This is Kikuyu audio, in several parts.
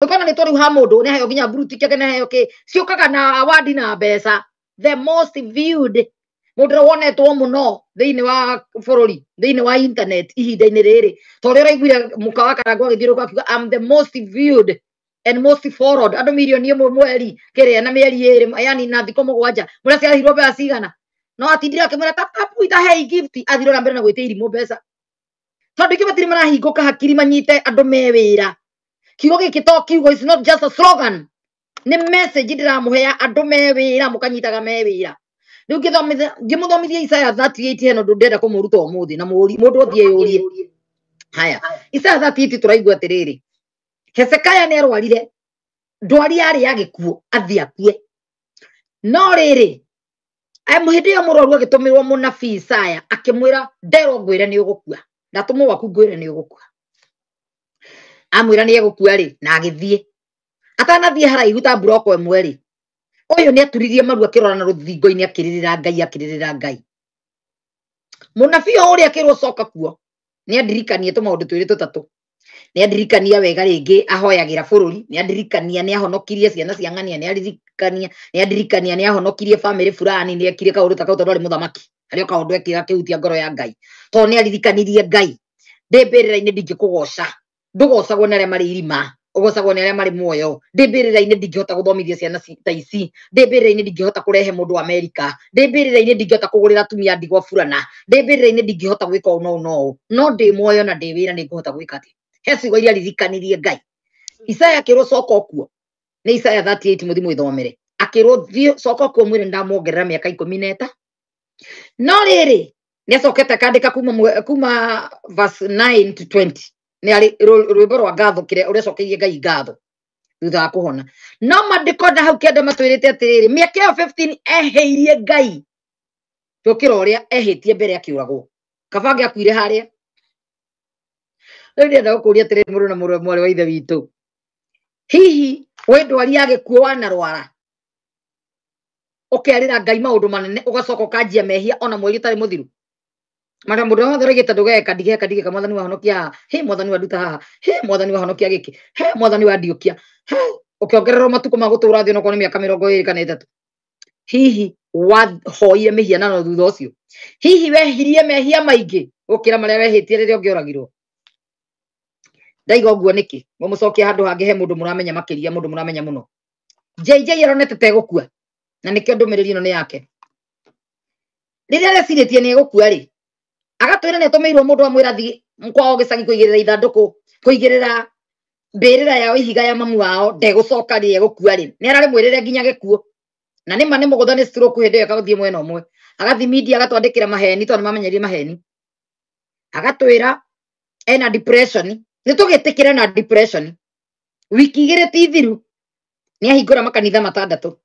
Ũkona rĩtwa rĩu ha mũndũ nĩ aheo nginya blue tick, nĩ aheo kĩ, ciũkaga na award na mbeca. The most viewed, mũndũ ũrĩa wonetwo mũno thĩinĩ wa bũrũri, thĩinĩ wa internet ihinda-inĩ rĩrĩ, ta ũrĩa ũraiguire mũka wa Karangũ agĩthiũrũrũka akiuga, "I'm the most viewed and most followed," andũ 1 million mweri kĩrĩa na mĩeri 2, yani na thikũ 7, mũrĩa ciarĩhirwo mbeca cigana, no atindire akĩmwĩra tap tap itahei gift, athire na mbere na gwĩtia irimũ mbeca, tondũ ingĩ matirĩ marahingũka hakiri manyite andũ me wĩra. Kiugo gĩkĩ to kiugo, is not just a slogan, nĩ message ndĩramũhe ya andũ me wĩra, mũkanyitaga me wĩra. Rĩu ngĩmũthomithia Isaiah 38, hena ũndũ ndĩrenda kũmũruta ũmũthĩ na mũndũ athiĩ eyũrie. Haya, Isaiah 38 tũraigua atĩrĩrĩ, Hezekiah nĩ arwarire ndwari yarĩ ya gĩkuũ, athiĩ akue. No rĩrĩ, hĩndĩ ĩyo mũrwaru agĩtũmĩrwo mũnabii Isaya, akĩmwĩra, "Nderwo ngwĩre nĩ ũgũkua, ndatũmwo gwaku ngwĩre nĩ ũgũkua." Amwĩra nĩ egũkua rĩ, na agĩthiĩ. Atanathiĩ haraihu ta mburoko ĩmwe rĩ, ũyũ nĩ aturirie maru akĩrora na rũthingo-inĩ, akĩrĩrĩra Ngai, akĩrĩrĩra Ngai. Mũnabii o ũrĩa akĩrwo coka kuo, nĩ andirikanie tũmaũndũ twĩrĩ tũtatũ. Nĩ andirikania wega rĩngĩ ahoyagĩra bũrũri, nĩ andirikania nĩ ahonokirie ciana cia ng'ania, nĩ andirikania nĩ ahonokirie bamĩrĩ fulani, nĩ ekire kaũndũ ta kau tondũ arĩ mũthamaki, harĩ o kaũndũ ekire gakĩhutia ngoro ya Ngai, tondũ nĩ aririkanirie Ngai, ndĩ mbĩrĩra-inĩ ndingĩkũgoca, ndũgocagwo nĩ arĩa marĩ irima, ũgocagwo nĩ arĩa marĩ muoyo. Ndĩ mbĩrĩra-inĩ ndingĩhota gũthomithia ciana ta ici, ndĩ mbĩrĩra-inĩ ndingĩhota kũrehe mũndũ wa Amerika, ndĩ mbĩrĩra-inĩ ndingĩhota kũgũrĩra atumia a ndigwa burana, ndĩ mbĩrĩra-inĩ ndingĩhota gwĩka ũũ na ũũ na ũũ, no ndĩ muoyo na ndĩ wĩra nĩ ngũhota gwĩka atĩ. He ciugo iria aririkanirie Ngai. Isaya akĩrwo coka okuo, nĩ Isaya 38, mũthi mwĩthomere. Akĩrwo thiĩ coka okuo mwĩre ndamuongerera mĩaka 15. No rĩrĩ, nĩ acokete akandĩka kuma verse 9 to 20, nĩ arĩ rwĩmbo rwa ngatho, kĩrĩa ũrĩa acokeirie Ngai ngatho thutha wa kũhona. No mandĩko na hau kĩanda matwĩrĩte atĩrĩrĩ, mĩaka ĩyo 15 ehĩirie Ngai gũkĩra ũrĩa ehĩtie mbere akĩũragwo. Kaba angĩakuire harĩa. Rĩu ndĩrenda gũkũria atĩrĩrĩ, mũrũ na mũrũ mwarĩ wa ithe witũ, hihi wĩ ndwari ya gĩkuũ wanarwara, ũkerĩra Ngai maũndũ manene, ũgacoka ũkanjia mehia ona mweri ũtarĩ mũthiru, marĩa mũndũ wothe ũraigĩte ndũgeka, ndigeka, ndigeka, Mwathani wahonokia haha, he Mwathani wanduta haha, he Mwathani wahonokia gĩkĩ, he Mwathani wandiũkia, he ũkĩongererwo matukũ ma gũtũra thĩ onokorwo nĩ mĩaka 23, hihi wahoire mĩhianano thutha ũcio? Hihi wehirie mehia maingĩ gũkĩra marĩa wehĩtie rĩrĩa ũngĩoragirwo? Ndaiga ũguo nĩkĩ? Ngũmũcokia handũ hangĩ, he mũndũ mũramenya makĩria, mũndũ mũramenya mũno. JJ aronete ta egũkua, na nĩkĩo ndũmĩrĩri ĩno nĩ yake. Rĩrĩa arecirĩtie nĩ egũkua rĩ, agatwĩra nĩ atũmĩirwo mũndũ amwĩra thiĩ kwao gĩcagi kũigĩrĩra ithandũkũ, kũigĩrĩra mbĩrĩra yao ihiga ya mamu wao, ndegũcoka rĩ, egũkua rĩ. Nĩ ararĩ mwĩrĩre nginya gĩkuũ, na nĩ ma nĩ mũgũtha nĩ stroke. Hĩndĩ ĩyo ĩgathiĩ mwena ũmwe, agathiĩ media, agatwandĩkĩra maheni, tondũ nĩ mamenyerire maheni, agatwĩra ena depression. Nĩ tũgĩtĩkĩre na depression. Wiki 2 ti thiru, nĩ ahingũra makanitha 6.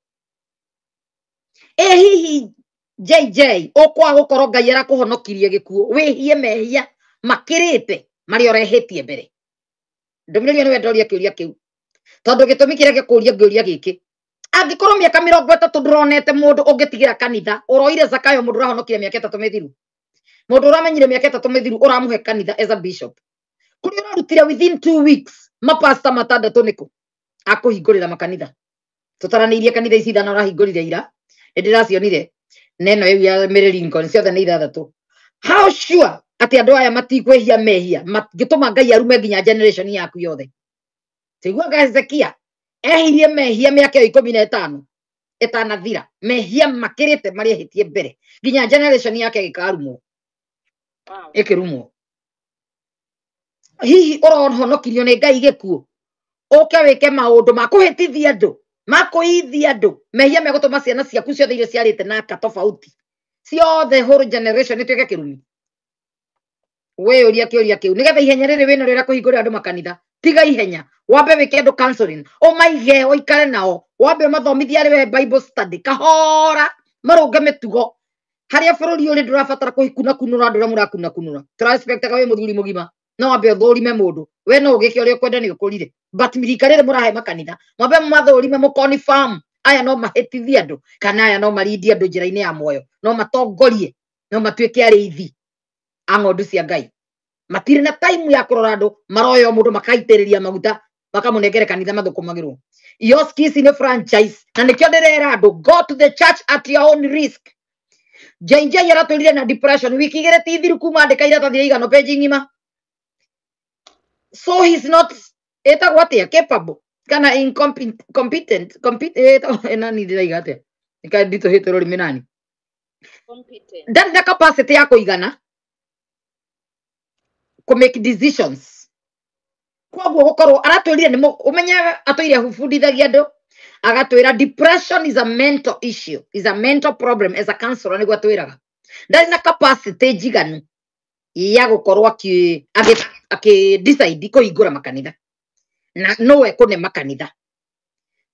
Ĩ hihi JJ, ũkwaga gũkorwo Ngai arakũhonokirie gĩkuũ, wĩhie mehia makĩrĩte marĩa ũrehĩtie mbere? Ndũmĩrĩri ĩyo nĩwe ndoria kĩũria kĩu, tondũ gĩtũmi kĩrĩa gĩkũria ngĩũria gĩkĩ, angĩkorwo mĩaka 30 ndũronete mũndũ ũngĩtigĩra kanitha, ũroire Zakayo, mũndũ ũrahonokire mĩaka 3 mĩthiru, mũndũ ũramenyire mĩaka 3 mĩthiru, ũramũhe kanitha as a bishop, kũrĩa ũrarutire within 2 weeks mapasta 6, nĩkũ akũhingũrĩra makanitha? Tũtaranĩirie kanitha ici 5 ũrahingũrire ira, nĩ ndĩracionire neno ĩu ya Mary Lincoln, ciothe nĩ 6. How sure atĩ andũ aya matikwĩhia mehia mangĩtũma Ngai arume nginya generation yaku yothe? Tiguaga Hezekia ehirie mehia mĩaka ĩyo 15 ĩtanathira, mehia makĩrĩte marĩa ehĩtie mbere, nginya generation yake ĩgĩkarumwo, ĩkĩrumwo. Hihi ũrohonokirio nĩ Ngai gĩkuũ, ũke wĩke maũndũ ma kũhĩtithia andũ, ma kũithia andũ, mehia megũtũma ciana ciaku ciothe iria ciarĩte naka tofauti ciothe, whole generation ĩtuĩke kĩrumi? Wĩyũria kĩũria kĩu, nĩgetha ihenya rĩrĩ wĩna rĩrĩa kũhingũrĩra andũ makanitha, tiga ihenya, wambe wĩke andũ counseling, ũmaige, ũikare nao, wambe ũmathomithie arĩ we Bible study kahora, marũnge mĩtugo. Harĩa bũrũri ũrĩ ndũrabatara kũhikunakunũra andũ ũrĩa mũrakunakunũra. Tũrarespectaga wĩ mũthuri mũgima, no wambe ũthũrime mũndũ. We no ũgĩke ũrĩa ũkwenda, nĩ ũkũrire, but rika rĩrĩ mũrahe makanitha, mwambe mathũrime, mũconfirm aya no mahĩtithie andũ kana aya no marindie andũ njĩra-inĩ ya muoyo, no matongorie, no matuĩke arĩithi a ng'ondu cia Ngai. Matirĩ na time ya kũrora andũ maroya o mũndũ makaitĩrĩria maguta. Makamũnengere kanitha mathũkũmagĩrwo. Ioski ici nĩ franchise na nĩkĩo ndĩrera andũ, go to the church at your own risk. JJ aratũrire na depression wiki igĩrĩ ti thiru kuma andĩka iratathi rĩa igano page ng'ima. So he's not ĩtagwo atĩa, capable kana incompetent, ĩtagwo nani, ndĩraiga atĩa, nĩkaĩ nditũhĩte rũrĩmĩ nani. Competent. Ndarĩ na capacity ya kũigana kũ make decisions. Koguo gũkorwo aratwĩrire nĩ ũmenye atũire bundithagia andũ, agatwĩra depression is a mental issue, is a mental problem. As a counselor nĩguo atwĩraga, ndarĩ na capacity njiganu ya gũkorwo akĩ decide kũhingũra makanitha na no ekũne makanitha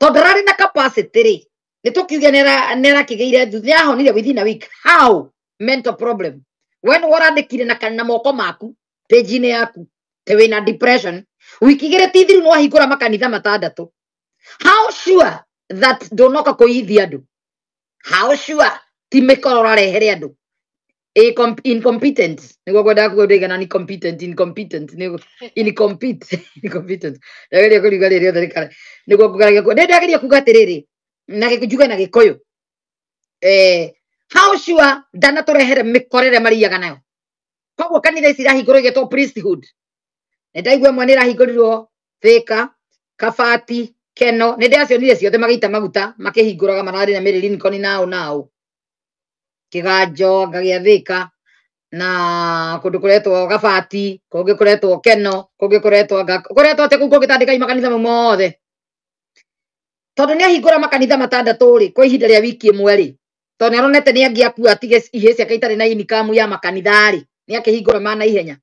tondũ ndararĩ na capacity rĩ. Nĩ tũkiuge nĩarakĩgĩire nĩahonire within a week. How mental problem we nĩwe ũrandĩkire na moko maku page-inĩ yaku te wĩna depression, wiki igĩrĩ ti thiru nĩwahingũra makanitha matandatũ. How sure that ndũnoka kũiyithia andũ? How sure ti mĩkoro ũrarehere andũ? Incompetent nĩguo ngwendaga kuga, ndĩigana ni competent, incompetent, nĩguo incompete, incompetent. Ndageria kũriuga rĩrĩ rĩothe rĩkare nĩguo ngũgeragia ndĩrageria kuga atĩrĩrĩ na njuge na Gĩkũyũ, how sure ndanatũrehere mĩkora ĩrĩa mariaga nayo. Koguo kanitha ici irahingũrwo igetwo priesthood, nĩ ndaigua ĩmwe nĩ ĩrahingũrirwo Thika, Kabati, Keno, nĩ ndĩracionire ciothe magĩita maguta makĩhingũraga, mararĩ na Mary Lincoln nao nao Kĩganjo ngagĩa Thika na kũndũ kũretwo Gabati, kũngĩ kũretwo Keno, kũngĩ kũretwo kũretwo atĩa kũu kũngĩ tandĩkai makanitha mau mothe. Tondũ nĩ ahingũra makanitha matandatũ rĩ kwa ihinda rĩa wiki ĩmwe rĩ, tondũ nĩ aronete nĩ angĩakua atige ihĩĩ ciake itarĩ na income ya makanitha rĩ, nĩ akĩhingũra ma naihenya.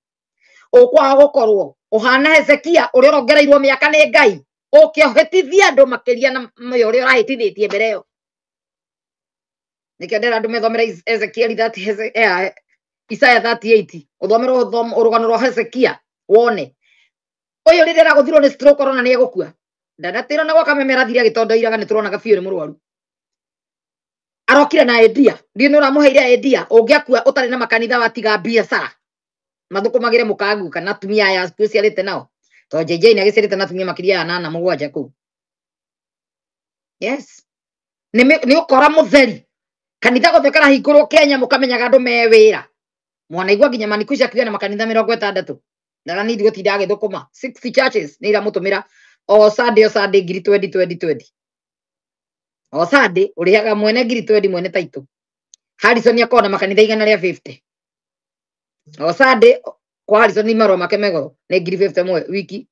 Ũkwaga gũkorwo ũhana Hezekia ũrĩa ũrongereirwo mĩaka nĩ Ngai, ũkĩhĩtithia andũ makĩria na ũrĩa ũrahĩtithĩtie mbere ĩyo. Nĩkĩo ndĩra andũ methomere Ezekiel 30, Isaiah 38, ũthomere rũgano rwa Hezekia wone ũyũ rĩrĩa aragũthirwo nĩ stroke orona nĩ egũkua, ndanatĩra na gwaka memera athire agĩtondoiraga, nĩ tũronaga biũ nĩ mũrwaru. Arokire na idea, ndiũ nĩ ũramũheire idea, ũngĩakua ũtarĩ na makanitha watiga biacara mathũkũmagĩre mũkaguka na atumia aya ũciarĩte nao, tondũ JJ nĩ agĩciarĩte na atumia makĩria ya anana mũgwanja kũu. Yes, nĩ ũkora mũtheri kanitha gothe karahingũrwo Kenya, mũkamenyaga andũ me wĩra. Mwanaigua nginya Manikuisha akiuga na makanitha 60 ndaranidi gũtinda agĩthũkũma 60 churches nĩ iramũtũmĩra o Sunday, o Sunday ngiri 20 20 20, o Sunday ũrĩhaga mwene ngiri 20 mwene taitũ. Harrison akorwo na makanitha 150, o Sunday kwa Harrison marũa make megoro nĩ ngiri 50 mwe wiki,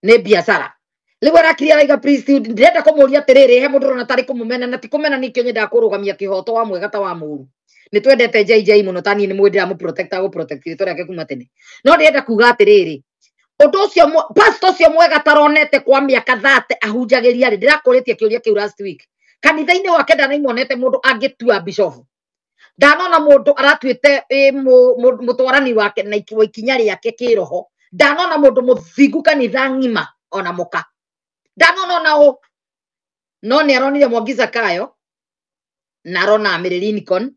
nĩ biacara. Rĩu arakiria araiga priesthood. Ndĩrenda kũmũria atĩrĩrĩ, he mũndũ ũrona tarĩ kũmũmena, na ti kũmena, nĩkĩo nyendaga kũrũgamia kĩhoto wa mwega ta wa mũũru. Nĩ twendete JJ mũno, ta niĩ nĩ mũĩ ndĩramũ-protect, agũ-protect rĩtwa rĩake kuma tene, no ndĩrenda kuga atĩrĩrĩ, ũndũ ũcio pastor ũcio mwega taronete kwa mĩaka 30 ahunjagĩria rĩ, ndĩrakũrĩtie kĩũria kĩu last week, kanitha-inĩ wake ndanaimwonete mũndũ angĩtua bishop, ndanona mũndũ aratuĩte mũtwarani wake na wa ikinya rĩake kĩroho, ndanona mũndũ mũthingu kanitha ng'ima ona mũka ndanona ona ũ, no nĩ aronire Mwangi Zakayo na arona Mary Lincoln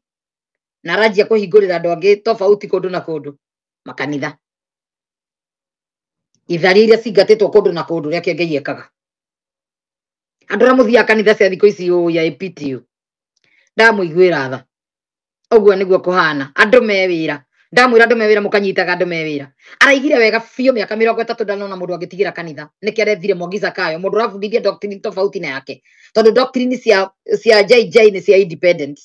na aranjia kũhingũrĩra andũ angĩ tofauti kũndũ na kũndũ makanitha, itharia iria cingatĩtwo kũndũ na kũndũ, ũrĩa Ngai ekaga. Andũ arĩa mũthiaga kanitha cia thikũ ici ũũ ya APTU, ndamũiguĩra tha. Ũguo nĩguo kũhana, andũ me wĩra, ndamwĩra andũ me wĩra, mũkanyitaga andũ me wĩra. Araigire wega biũ mĩaka 30 ndanona mũndũ angĩtigĩra kanitha, nĩkĩo arethire Mwangi Zakayo, mũndũ ũrabundithia doctrine tofauti na yake, tondũ doctrine cia JJ nĩ cia independent,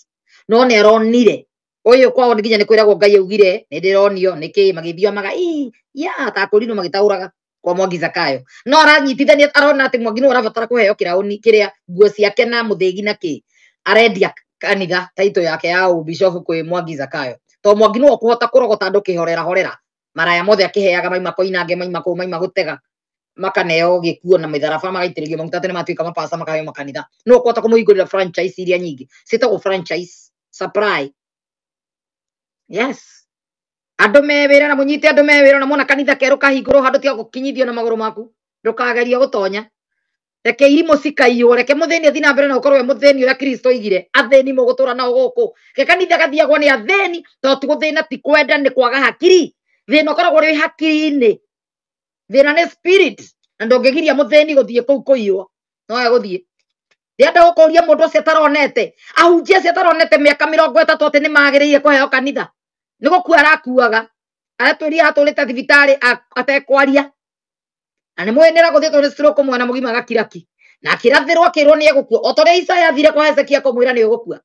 no nĩ aronire ũyũ kwao nginya nĩ kwĩragwo Ngai augire nĩ ndĩronio nĩkĩ magĩthio maga ii ya takũrinwo magĩtaũraga kwa Mwangi Zakayo, no aranyitithania arona atĩ Mwangi nĩwe ũrabatara kũheo kĩraũni kĩrĩa nguo ciake na mũthĩgi na kĩ, arendia kanitha taito yake ya ũbishofu kwĩ Mwangi Zakayo, to Mwangi nĩwe ũkũhota kũrogota andũ kĩhorera horera, maraya mothe akĩheaga maima koinange, maima kũu, maima gũtega, makaneo gĩkuo na mĩtharaba, magaitĩrĩrio maguta atĩ nĩmatuĩka mapasta, makaheo makanitha. Nĩwe ũkũhota kũmũhingũrĩra franchise iria nyingĩ ciĩtagwo franchise supply. Yes, andũ me wĩra na mũnyite andũ me wĩra, na mona kanitha kerũ kahingũrwo handũ tiga gũkinyithio na magũrũ maku, ndũkagerie gũtonya, reke irimũ cikaiywo, reke mũthĩni athiĩ na mbere na gũkorwo e mũthĩni ũrĩa Kristo oigire, athĩni mũgũtũra nao gũkũ. Reke kanitha gathiagwo nĩ athĩni, tondũ ti gũthĩna, ti kwenda, nĩ kwaga hakiri. Thĩna ũkoragwo ũrĩ hakiri-inĩ, thĩna nĩ spirit. Na ndũngĩgiria mũthĩni gũthiĩ kũu kũiywo, no egũthiĩ. Ndĩrenda gũkũria mũndũ ũcio ataronete, ahunjia acio ataronete mĩaka 30 atĩ nĩ magĩrĩire kũheo kanitha. Nĩ gũkua arakuaga. Aratwĩrire atũrĩte thibitarĩ atekwaria. Na nĩ mũĩ nĩ gũthiĩtwo nĩ stroke mwana mũgima agakiraki. Na akĩrathĩrwo akĩrwo nĩ egũkua. O ta ũrĩa Isaya athire kwa Hezekia kũmwĩra nĩ ũgũkua.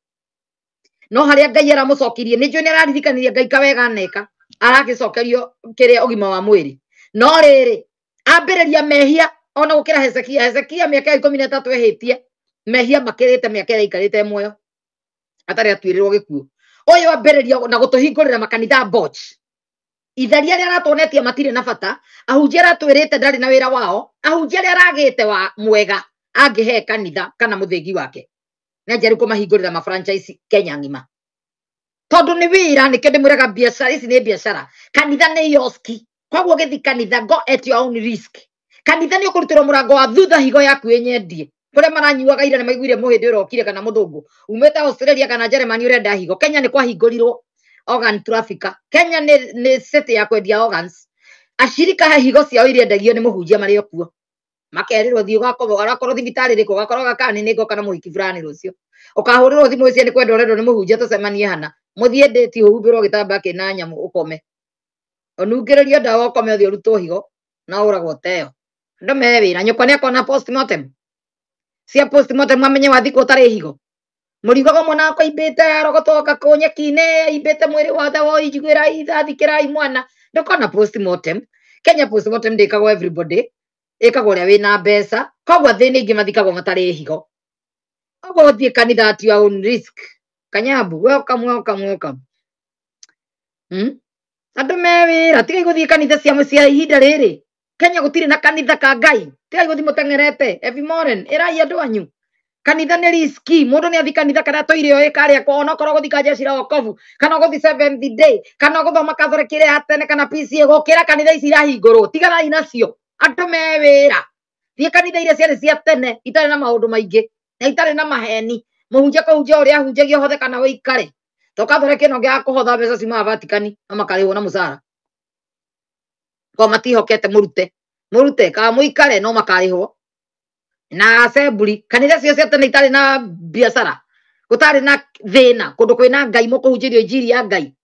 No harĩa Ngai aramũcokirie, nĩ njũĩ nĩ araririkanirie Ngai kawega aneka, aragĩcokerio kĩrĩa ũgima wa mwĩrĩ. No rĩrĩ, ambĩrĩria mehia ona gũkĩra Hezekia. Hezekia mĩaka ya 13 ehĩtie, mehia makĩrĩte mĩaka ĩrĩa aikarĩte muoyo atarĩ atuĩrĩrwo gĩkuũ. Ũyũ ambĩrĩria na gũtũhingũrĩra makanitha mboch. Itharia arĩa aratuonetie matirĩ na bata, ahunjia aratwĩrĩte ndarĩ na wĩra wao, ahunjia arĩa aragĩte wa mwega angĩhe kanitha kana mũthĩgi wake. Nĩ anjia rĩu kũmahingũrĩra ma franchise Kenya ng'ima. Tondũ nĩ wĩra, nĩkĩo ndĩmwĩraga biacara ici nĩ biacara. Kanitha nĩ ioski. Koguo gĩthi kanitha, go at your own risk. Kanitha nĩ ũkũrutĩrwo mũrango wa thutha higo yaku ĩnyendie. Kũrĩa maranyuaga ira nĩ maiguire mũhĩndĩ ũrokire kana mũthũngũ. Umĩte Australia kana Germany ũrenda higo. Kenya nĩ kwahingũrirwo organ trafficker. Kenya nĩ city ya kwendia organs. Acirika he higo ciao irendagio nĩ mũhunjia marĩ o kuo. Makerĩrwo thiĩ ũgakorwo, ũgakorwo thibitarĩ rĩkũ, ũgakorwo gakani nĩ ngoka na mũhiki fulani rũciũ. Ũkahũrĩrwo thimũ icio nĩ kwenda ũrendwo nĩ mũhunjia tũcemanie hana. Mũthiĩ ndĩti ũhumbĩrwo gĩtambaya kĩna nyamũ ũkome. Ũnungĩrĩrio ndawa ũkome ũthiĩ ũrutwo higo na ũragwo teo. Andũ me wĩra, nyũkwa nĩ akona postmortem. Cia postmortem amenye wathikwo ũtarĩ higo. Mũrigo mwana wakwa aimbĩte arogotwo gakũ nyeki-inĩ, aimbĩte mwĩrĩ wothe woi njiguĩrai tha, thikĩrai mwana. Ndũkona postmortem. Kenya postmortem ndĩkagwo everybody. Ĩkagwo ũrĩa wĩna mbeca. Koguo athĩni aingĩ mathikagwo matarĩ higo. Koguo ũthiĩ kanitha at your own risk. Kanyambu, welcome, welcome, welcome. Andũ me wĩra, tigai gũthiĩ kanitha cia ihinda rĩrĩ. Kenya gũtirĩ na kanitha ka Ngai. Tigai gũthiĩ mũteng'erete every morning. Ĩrai andũ anyu. Kanitha nĩ riski. Mũndũ nĩ athi kanitha karĩa tũire oĩ karĩa kwa onokorwo gũthi kanjeshi la wokovu, kana gũthi Seventh Day, kana gũthoma Catholic ĩrĩa ya tene kana PCA, gũkĩra kanitha ici irahingũrwo. Tiganai nacio. Andũ me wĩra. Thiĩ kanitha iria ciarĩ cia tene, itarĩ na maũndũ maingĩ, na itarĩ na maheni. Mũhunjia kũhunjia ũrĩa ahunjagia ũhothe kana ũikare. To Catholic ĩno ĩngĩ kũhotha mbeca ciumaga Vatican, no makarĩhwo na mũcara. Ko matihokete mũrute. Mũrute, kana mũikare no makarĩhwo. Na assembly, kanitha cio cia tene itarĩ na biacara, gũtarĩ na thĩna, kũndũ kwĩna Ngai mũkũhunjĩrio injiri ya Ngai.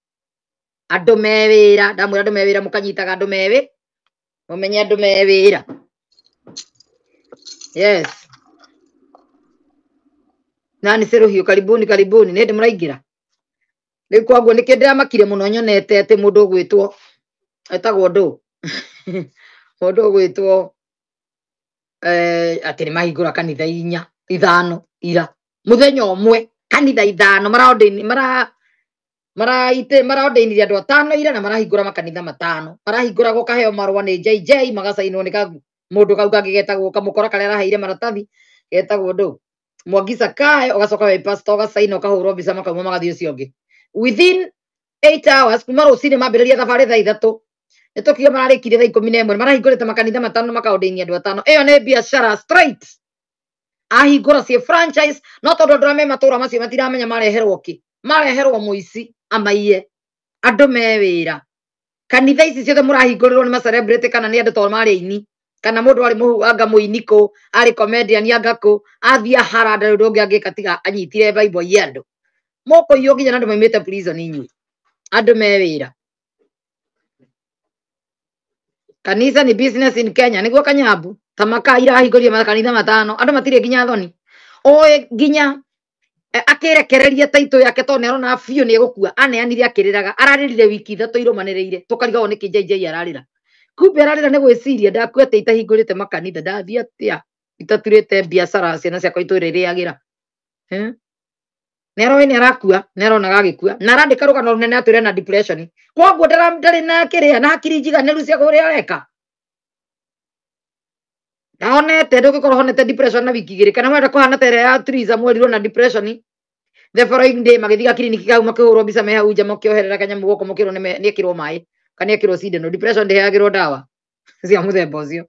Andũ me wĩra, ndamwĩra andũ me wĩra mũkanyitaga andũ me wĩ, mũmenye andũ me wĩra. Yes. Nani Serũhiũ, karibuni, karibuni, nĩ hĩndĩ mũraingĩra. Rĩu kwoguo nĩkĩo ndĩramakire mũno nyonete atĩ mũndũ ũgwĩtwo etagwo ndũ. Mũndũ ũgwĩtwo atĩ nĩ mahingũra kanitha inya, ithano ira. Mũthenya ũmwe kanitha ithano maraordainire andũ atano ira na marahingũra makanitha matano. Marahingũra gũkaheo marũa nĩ JJ magacainwo nĩ mũndũ kau kangĩ getagwo kamũkora karĩa araheire maratathi getagwo ndũ. Mwangi Sakayo ũgacoka wĩ pastor ũgacaina ũkahũrwo mbica makauma magathiĩ ũcio ũngĩ. Within 8 hours kuma rũcinĩ mambĩrĩria thabarĩ thaa ithatũ. Nĩ tũkiuga mararĩkirie thaa 11, marahingũrĩte makanitha matano makaordaini andũ atano. Ĩyo nĩ biacara straight. Ahingũra ciĩ franchise, no tondũ andũ arĩa me matũra macio matiramenya mareherwo kĩ. Mareherwo mũici amaiye. Andũ me wĩra. Kanitha ici ciothe mũrahingũrĩrwo nĩ ma celebrity kana nĩ andũ to marĩ aini. Kana mũndũ arĩ mũhu anga mũini kũ, arĩ comedian anga kũ, athiĩ ahara ndarĩ ũndũ ũngĩ angĩka tiga anyitire Bible iye andũ. Mũkũiywo nginya na andũ maumĩte prison inyuĩ. Andũ me wĩra. Kanitha ni business in Kenya, nĩguo Kanyambu. Ta maka irahingũrire makanitha matano, andũ matirĩ nginya thoni. Oĩ nginya akĩrekereria taitũ yake tondũ nĩarona biũ nĩegũkua, aneanire akĩrĩraga, ararĩrire wiki ithatũ irũmanĩrĩire, tũkarigagwo nĩkĩ JJ ararĩra. Kumbe ararĩra nĩ gwĩciria ndakua atĩa itahingũrĩte makanitha, ndathiĩ atĩa itaturĩte biacara ciana ciakwa itũrĩrĩagĩra. Nĩ aroĩ nĩ arakua, nĩ aronaga agĩkua, na arandĩka rũgano rũnene atwĩre na depression. Koguo ndarĩ na kĩrĩa na hakiri njiganĩru cia kũrĩa areka. Ndahonete, ndũngĩkorwo honete depression na wiki igĩrĩ, kana wenda kũhana ta ĩrĩa ya Teresa mwerirwo na depression. The following day magĩthiĩ kiriniki kau makĩhũrwo mbica me hau nja makĩoherera kanyamũ goko makĩrwo nĩ ekĩrwo maĩ kana nĩ ekĩrwo cindano. Depression ndĩheagĩrwo ndawa cia mũthemba ũcio.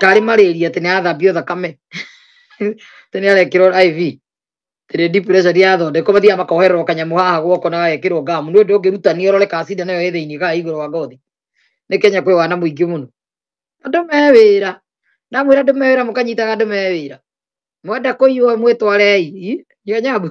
Karĩ malaria atĩ nĩ athambio thakame. Atĩ nĩ arekĩrwo IV. Atĩ nĩ depression yathondekwo mathiaga makohererwo kanyamũ haha guoko na gagekĩrwo ngamu. Nĩ ũndũ ũngĩrutania ũrore kana cindano ĩyo ĩ thĩinĩ kana igũrũ wa ngothi. Nĩ Kenya kwĩ wana mũingĩ mũno. Andũ me wĩra. Ndamwĩra andũ me wĩra mũkanyitaga andũ me wĩra. Mwenda kũiywo mwĩtwarei. Nyanyabu.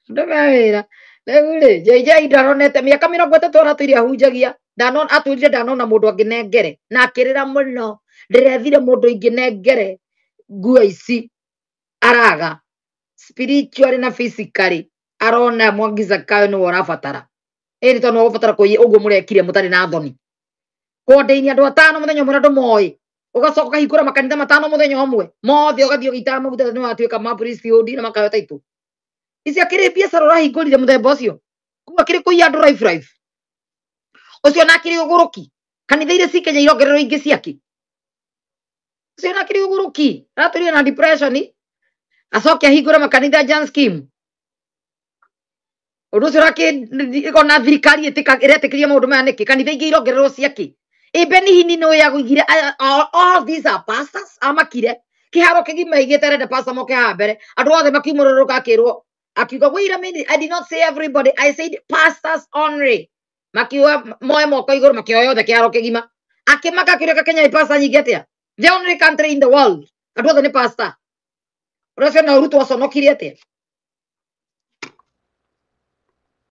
Andũ me wĩra. Rĩu rĩ, JJ ndaronete mĩaka 30 aratũire ahunjagia. Ndanona atwĩrire ndanona mũndũ angĩnengere na akĩrĩra mũno. Ndĩrethire mũndũ ingĩnengere nguo ici araga spiritually na physically arona Mwangi Zakayo nĩwe ũrabatara. Ĩni tondũ nĩwe ũgũbatara kũiya ũguo mũrekire mũtarĩ na thoni. Kũordaini andũ atano mũthenya ũmwe na ndũmoĩ. Ũgacoka ũkahingũra makanitha matano mũthenya ũmwe. Mothe ũgathiĩ ũgĩitaga maguta tondũ nĩwatuĩka ma priesthood na makaheo title. Ici akĩrĩ biacara ũrahingũrire mũthemba ũcio. Kũu akĩrĩ kũiya andũ life life. Ũcio na akĩrĩ ũgũrũki. Kanitha iria ci Kenya irongererwo ingĩ ciake. Ũcio na akĩrĩ ũgũrũki. Aratũrire na depression. Acoke ahingũre makanitha Jan scheme. Ũndũ ũcio ũrakĩ ona thirikari ĩretĩkĩria maũndũ maya nĩkĩ? Kanitha ingĩ irongererwo ciake. Ĩ Benny Hinn nĩ yagũigire all these are pastors amakire. Kĩharo kĩgima aigĩte arenda pastor moke haha mbere. Andũ othe makiumũrũrũka akĩrwo akiuga wait a minute, I did not say everybody, I said pastors only. Makiuga moe moko igũrũ makĩoya othe kĩharo kĩgima. Akĩmaka akĩũria Kenya nĩ pastor nyingĩ atĩa? The only country in the world. Andũ othe nĩ pastor. Ũndũ ũcio na Ruto aconokire atĩa?